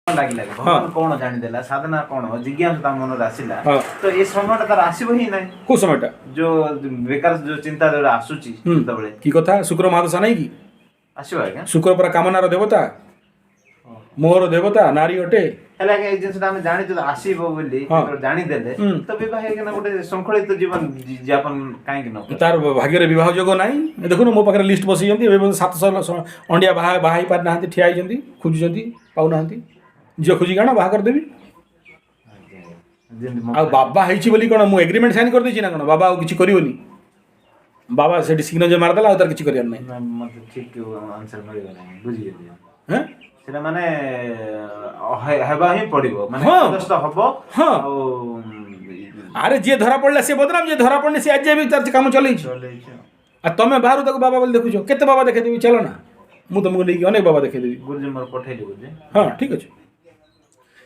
ଲାଗିଲା କି ଭଗବାନ କଣ ଜାଣିଦେଲା, ସାଧନା କଣ, ଜିଜ୍ଞାସା ତା ମନରେ ଆସିଲା, ତ ଏ ସମୟଟା ତାର ଆସିବ ହିଁ ନାହିଁ। କୋଉ ସମୟଟା? ଯୋଉ ବେକାର ଯୋଉ ଚିନ୍ତା ଯୋଉଟା ଆସୁଛି ସେତେବେଳେ। କି କଥା, ଶୁକ୍ର ମହାଦଶା ନାହିଁ କି? ଆସିବ ଆଜ୍ଞା। ଶୁକ୍ର ପରା କାମନାର ଦେବତା, ମୋର ଦେବତା ନାରୀ ଅଟେ। ହେଲେ ଆଜ୍ଞା, ଏଇ ଜିନିଷଟା ଆମେ ଜାଣିଛୁ ତ ଆସିବ ବୋଲି, ଯେତେବେଳେ ଜାଣିଦେଲେ ତ ବିବାହ ହେଇକିନା ଗୋଟେ ଶୃଙ୍ଖଳିତ ଜୀବନ ଯାପନ କାହିଁକି ନ କଲେ? ତାର ଭାଗ୍ୟରେ ବିବାହ ଯୋଗ ନାହିଁ। ଏ ଦେଖୁନୁ, ମୋ ପାଖରେ ଲିଷ୍ଟ ବସିଛନ୍ତି ଏବେ 700 ଅଣ୍ଡିଆ, ବାହା ବାହା ହେଇପାରିନାହାନ୍ତି, ଠିଆ ହେଇଛନ୍ତି, ଖୋଜୁଛନ୍ତି, ପାଉନାହାନ୍ତି। ଝିଅ ଖୋଜିକି ଆଣ, ବାହା କରିଦେବି। ଆଜ୍ଞା, ଯେମିତି ମୋ ଆଉ ବାବା ହେଇଛି ବୋଲି କ'ଣ ମୁଁ ଏଗ୍ରିମେଣ୍ଟ ସାଇନ୍ କରିଦେଇଛି ନା କ'ଣ? ବାବା ଆଉ କିଛି କରିବନି, ବାବା ସେଠି ସିଗ୍ନେଚର ମାରିଦେଲା, ଆଉ ତାର କିଛି କରିବାର ନାହିଁ। ନା, ମତେ ଠିକ ଆନ୍ସର ମିଳିଗଲା, ବୁଝିଗଲି। ହେଁ। ସେଟା ମାନେ ହେବା ହିଁ ପଡିବ ମାନେ ଦୋଷ ହବ। ଆଉ ଆରେ, ଯିଏ ଧରା ପଡ଼ିଲା ସେ ବଦନାମ, ଯିଏ ଧରା ପଡ଼ିନି ସେ ଆଜି ବି ତାର କାମ ଚଲେଇଛି। ଚଲେଇଛି। ଆଉ ତମେ ବାହାରୁ ତାକୁ ବାବା ବୋଲି ଦେଖୁଛ। କେତେ ବାବା ଦେଖେଇଦେବି, ଚାଲ ନା, ମୁଁ ତମକୁ ନେଇକି ଅନେକ ବାବା ଦେଖେଇଦେବି। ଗୁରୁଜୀ, ମୋର ପଠେଇଲି ଗୁରୁଜୀ। ହଁ, ଠିକ୍ ଅଛି।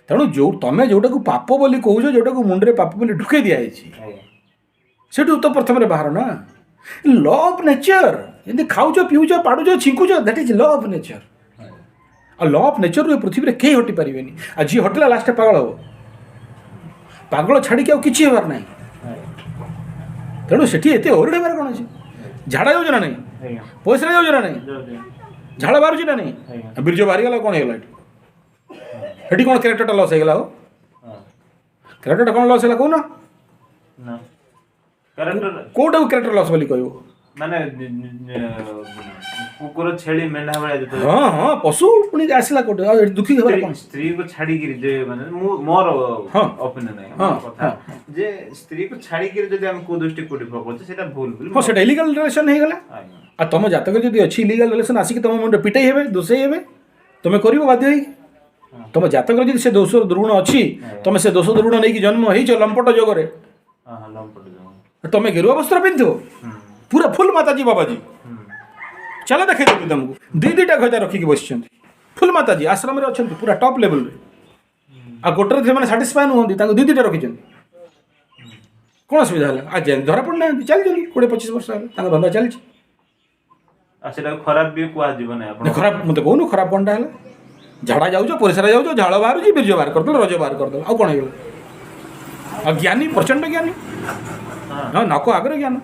ତେଣୁ ଯୋଉ ତମେ ଯୋଉଟାକୁ ପାପ ବୋଲି କହୁଛ, ଯୋଉଟାକୁ ମୁଣ୍ଡରେ ପାପ ବୋଲି ଢୁକେଇ ଦିଆଯାଇଛି, ସେଠୁ ତ ପ୍ରଥମରେ ବାହାର ନା। ଲ ଅଫ୍ ନେଚର, ଯେମିତି ଖାଉଛ, ପିଉଛ, ପାଡୁଛ, ଛିଙ୍କୁଛ, that is law of nature. ଆଉ ଲ ଅଫ୍ ନେଚରରୁ ଏ ପୃଥିବୀରେ କେହି ହଟି ପାରିବେନି। ଆଉ ଯିଏ ହଟିଲା, ଲାଷ୍ଟରେ ପାଗଳ ହେବ। ପାଗଳ ଛାଡ଼ିକି ଆଉ କିଛି ହେବାର ନାହିଁ। ତେଣୁ ସେଠି ଏତେ ଓରିଡ୍ ହେବାର କ'ଣ ଅଛି? ଝାଡ଼ା ଯାଉଛ ନା ନାହିଁ? ଆଜ୍ଞା। ପଇସା ଯାଉଛ ନା ନାହିଁ? ଯାଉଛି। ଝାଳ ବାହାରୁଛି ନା ନାହିଁ? ଆଜ୍ଞା। ବୀର୍ଯ୍ୟ ବାହାରିଗଲା, କ'ଣ ହେଇଗଲା ଏଠି? ସେଠି କ'ଣ କ୍ୟାରେକ୍ଟରଟା ଲସ୍ ହେଇଗଲା? ଆଉ କ୍ୟାରେକ୍ଟରଟା କ'ଣ ଲସ୍ ହେଲା କହୁନ? ନା, କ୍ୟାରେକ୍ଟର କୋଉଟାକୁ କ୍ୟାରେକ୍ଟର ଲସ୍ ବୋଲି କହିବ? ମାନେ କୁକୁର, ଛେଳି, ମେଣ୍ଢା ଭଳିଆ ଯେତେବେଳେ ହଁ ହଁ ପଶୁ ପୁଣି ଆସିଲା କୋଉଠି? ଆଉ ଏଠି ଦୁଃଖୀ ହେବାର କ'ଣ? ସ୍ତ୍ରୀକୁ ଛାଡିକିରି ଯେ ମାନେ ମୁଁ ମୋର ଅପିନିଅନ କଥା ଯେ ସ୍ତ୍ରୀକୁ ଛାଡିକିରି ଯଦି ଆମେ କୋଉ ଦୃଷ୍ଟି କୋଉଠି ପକଉଛେ, ସେଇଟା ଭୁଲ ବୋଲି। ହଁ, ସେଟା ଇଲିଗାଲ ରିଲେସନ୍ ହେଇଗଲା। ଆଉ ତମ ଜାତକ ଯଦି ଅଛି ଇଲିଗାଲ ରିଲେସନ୍, ଆସିକି ତମ ମୁଣ୍ଡ ପିଟେଇ ହେବେ, ଦୋଷେଇ ହେବେ, ତମେ କରିବ ବାଧ୍ୟ ହେଇକି। ତମ ଜାତକରେ ଯଦି ସେ ଦୋଷ ଦୁର୍ଗୁଣ ଅଛି, ତମେ ସେ ଦୋଷ ଦୁର୍ଗୁଣ ନେଇକି ଜନ୍ମ ହେଇଛ ଲମ୍ପଟ ଯୋଗରେ, ହଁ ହଁ ଲମ୍ପଟ ଯୋଗ। ତମେ ଗେରୁଆ ବସ୍ତ୍ର ପିନ୍ଧିଥିବ, ପୁରା ଫୁଲ୍ ମାତାଜୀ ବାବାଜୀ, ଚାଲ ଦେଖେଇଦେବି ତମକୁ। ଦୁଇ ଦୁଇଟା ଘଇତା ରଖିକି ବସିଛନ୍ତି, ଫୁଲ୍ ମାତାଜୀ ଆଶ୍ରମରେ ଅଛନ୍ତି ପୁରା ଟପ୍ ଲେଭେଲରେ। ଆଉ ଗୋଟେରେ ସେମାନେ ସାଟିସ୍ଫାଏ ନୁହନ୍ତି, ତାଙ୍କୁ ଦୁଇ ଦୁଇଟା ରଖିଛନ୍ତି। କ'ଣ ଅସୁବିଧା ହେଲା? ଆଜି ଧରା ପଡ଼ିନାହାନ୍ତି, ଚାଲିଛନ୍ତି 20-25 ବର୍ଷ ହେଲା, ତାଙ୍କ ଧନ୍ଦା ଚାଲିଛି। ଆଉ ସେଟାକୁ ଖରାପ ବି କୁହାଯିବ ନାହିଁ ଆପଣ? ଖରାପ ମୋତେ କହୁନୁ, ଖରାପ କ'ଣଟା ହେଲା? ଝାଡ଼ା ଯାଉଛ, ପରିସ୍ରା ଯାଉଛ, ଝାଳ ବାହାରୁଛି, ବୀର୍ଯ୍ୟ ବାହାର କରିଦେଲ, ରଜ ବାହାର କରିଦେଲ, ଆଉ କ'ଣ ହେଇଗଲା? ଆଉ ଜ୍ଞାନୀ, ପ୍ରଚଣ୍ଡ ଜ୍ଞାନୀ। ହଁ, ନାକ ଆଗରେ ଜ୍ଞାନ,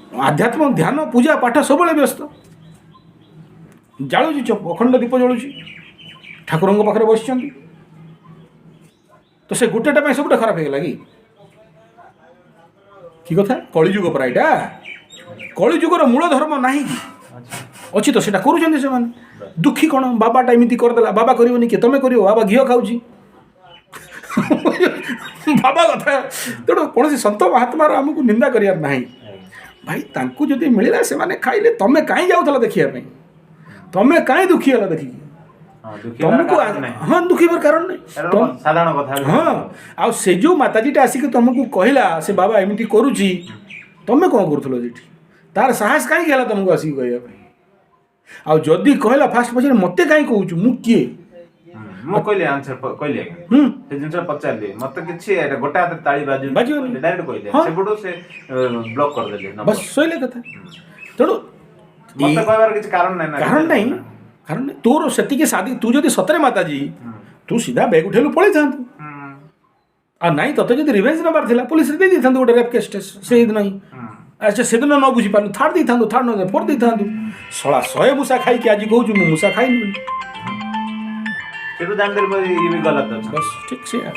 ଆଧ୍ୟାତ୍ମ, ଧ୍ୟାନ, ପୂଜା ପାଠ ସବୁବେଳେ ବ୍ୟସ୍ତ। ଜାଳୁଛି, ଅଖଣ୍ଡ ଦୀପ ଜଳୁଛି, ଠାକୁରଙ୍କ ପାଖରେ ବସିଛନ୍ତି। ତ ସେ ଗୋଟେଟା ପାଇଁ ସବୁଟା ଖରାପ ହେଇଗଲା କି? କି କଥା? କଳିଯୁଗ ପରା ଏଇଟା। କଳିଯୁଗର ମୂଳ ଧର୍ମ ନାହିଁ କି? ଆଚ୍ଛା। ଅଛି ତ, ସେଟା କରୁଛନ୍ତି ସେମାନେ। ଦୁଃଖୀ କ'ଣ? ବାବାଟା ଏମିତି କରିଦେଲା। ବାବା କରିବନି କି ତମେ କରିବ? ବାବା ଘିଅ ଖାଉଛି, ବାବା କଥା। ତେଣୁ କୌଣସି ସନ୍ଥ ମହାତ୍ମାର ଆମକୁ ନିନ୍ଦା କରିବାର ନାହିଁ। ଭାଇ, ତାଙ୍କୁ ଯଦି ମିଳିଲା, ସେମାନେ ଖାଇଲେ, ତମେ କାହିଁ ଯାଉଥିଲ ଦେଖିବା ପାଇଁ? ତମେ କାହିଁ ଦୁଃଖୀ ହେଲା ଦେଖିକି? ହଁ, ଦୁଃଖୀ ହେବାର ତମକୁ କାରଣ ନାହିଁ। ହଁ, ଦୁଃଖୀ ହେବାର କାରଣ ନାହିଁ। କାରଣ ସାଧାରଣ କଥା ବି। ହଁ, ଆଉ ସେ ଯେଉଁ ମାତାଜୀଟା ଆସିକି ତମକୁ କହିଲା ସେ ବାବା ଏମିତି କରୁଛି, ତମେ କ'ଣ କରୁଥିଲ ସେଠି? ତାର ସାହସ କାହିଁକି ହେଲା ତମକୁ ଆସିକି କହିବା ପାଇଁ? ଆଉ ଯଦି କହିଲା, ଫାଷ୍ଟ ପଚାରେ, ମୋତେ କାହିଁ କହୁଛୁ, ମୁଁ କିଏ? ମୁଁ କହିଲି, ଆନ୍ସର କହିଲି ଆଜ୍ଞା। ସେ ଜିନିଷ ପଚାରିଲି, ମତେ କିଛି ଏଇଟା ଗୋଟେ ହାତରେ ତାଳି ବାଜୁନି। ବାଜିବନି। ଡାଇରେକ୍ଟ କହିଲେ। ସେପଟୁ ସେ ବ୍ଲକ୍ କରିଦେଲେ ନମ୍ବର। ବାସ୍, ସଇଲା କଥା। ତେଣୁ ମତେ କହିବାର କିଛି କାରଣ ନାହିଁ ନା। କାରଣ ନାହିଁ, କାରଣ ନାହିଁ। ତୋର ସେତିକି ସାଦି, ତୁ ଯଦି ସତରେ ମାତାଜୀ, ତୁ ସିଧା ବ୍ୟାଗ୍ ଉଠେଇଲୁ, ପଳେଇଥାନ୍ତୁ। ଆଉ ନାଇଁ, ତତେ ଯଦି ରିଭେଞ୍ଜ ନେବାର ଥିଲା, ପୋଲିସରେ ଦେଇ ଦେଇଥାନ୍ତୁ ଗୋଟେ ରେପ୍ କେସ୍ ସେଇଦିନ ହିଁ। ଆଚ୍ଛା, ସେଦିନ ନ ବୁଝିପାରିଲୁ, ଥାର୍ଡ଼ ଦେଇଥାନ୍ତୁ, ଥାର୍ଡ଼ ନ ଫୋର୍ଥ ଦେଇଥାନ୍ତୁ। ଶଳା, 100 ମୂଷା ଖାଇକି ଆଜି କହୁଛୁ ମୁଁ ମୂଷା ଖାଇନି ବୋଲି। ସେଠୁ ଜାଣିଦେଲି ଇଏ ବି ଗଲତ ଅଛି। ବାସ୍, ଠିକ୍ ସେଇଆ।